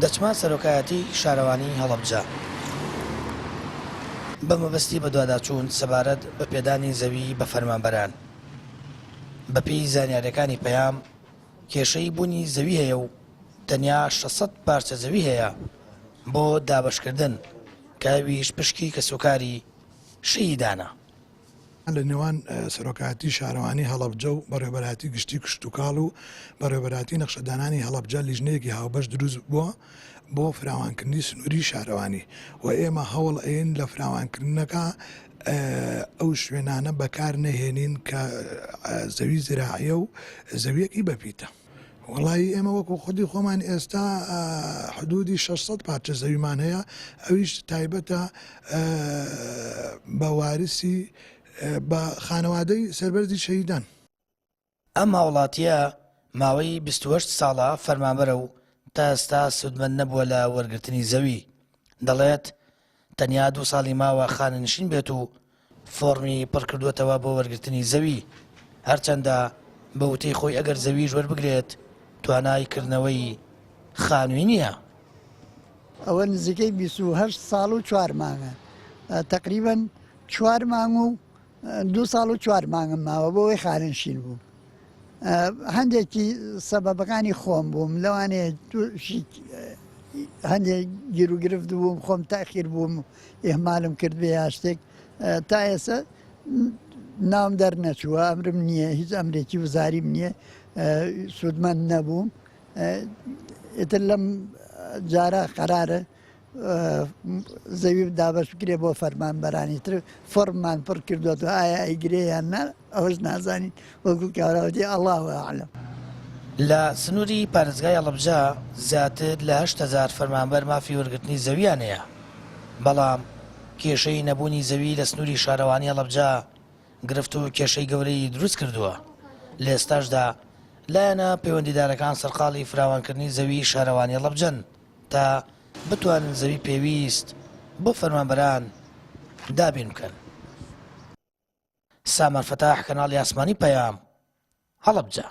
دەچمە سەرۆکایەتی شارەوانی هەڵەبجە بە مەبەستی بەدواداچوون سەبارەت بە پێدانی زەوی بە فەرمانبەران. بەپێی زانیارییەکانی پەیام، کێشەی بوونی زەوی هەیە و تەنیا 600 پارچە زەوی هەیە بۆ دابەشکردن کە ئەویش پشکی کەسوکاری شەهیدانە. لە نێوان سەرۆکایەتی شارەوانی هەڵەبجە و بەڕێوەبەرایەتی گشتی کشتوکاڵ و بەڕێوەبەرایەتی نەخشەدانانی هەڵەبجە لیژنەیەکی هاوبەش دروست بووە بۆ فراوانکردنی سنووری شارەوانی و ئێمە هەوڵ ئەین لە فراوانکردنەکە ئەو شوێنانە بەکار نەهێنین کە زەوی زراعیە و زەویەکی بەپیتە. وەڵایی ئێمە وەکو خودی خۆمان ئێستا حدودی 600 پارچە زەویمان هەیە ئەویش تایبەتە بە وارسی بە خانەوادەی سەربەرزی شەهیدان. ئەم هاوڵاتییە ماوەی 28 ساڵە فەرمانبەرە و تا ئێستا سوودمەند نەبووە لە وەرگرتنی زەوی، دەڵێت، تەنیا دوو ساڵی ماوە خانەنشین بێت و فۆڕمی پڕکردووەتەوە بۆ وەرگرتنی زەوی، هەرچەندە بە وتەی خۆی ئەگەر زەویش وەربگرێت توانای کردنەوەی خانووی نییە. ئەوە نزیکەی 28 ساڵ و چوار مانگە تەقریبەن چوار مانگ و دوو ساڵ و چوار مانگم ماوە بۆ ئەوەی خانەنشین بووم هەندێکی سەبەبەکانی خۆم بووم لەوانەیە تووشی هەندێک گیروگرفت بووم خۆم تاخیر بووم ئیهمالم کرد بێ یا شتێک تا ئێستا ناوم دەرنەچووە ئەمرم نییە هیچ ئەمرێکی وزاریم نییە سوودمەند نەبووم ئیتر لەم جارە قەرارە زەوی دابەش بکرێ بۆ فەرمانبەرانی تر فۆرممان پڕ کردوەتەوە ئایا ئەیگرێ یان نا ئەوەش نازانین وەکو کاوراوتی اللە اعلم. لە سنووری پارێزگای هەڵەبجە زیاتر لە 8000 فەرمانبەر مافی وەرگرتنی زەوییان هەیە، بەڵام کێشەی نەبوونی زەوی لە سنووری شارەوانی هەڵەبجە گرفت و کێشەی گەورەی دروست کردووە، لە ئێستاشدا لایەنە پەیوەندیدارەکان سەرقاڵی فراوانکردنی زەوی شارەوانی هەڵەبجەن تا بتوانن زەوی پێویست بۆ فەرمانبەران دابین بکەن. سامان فەتاح، کەناڵی ئاسمانی پەیام، هەڵەبجە.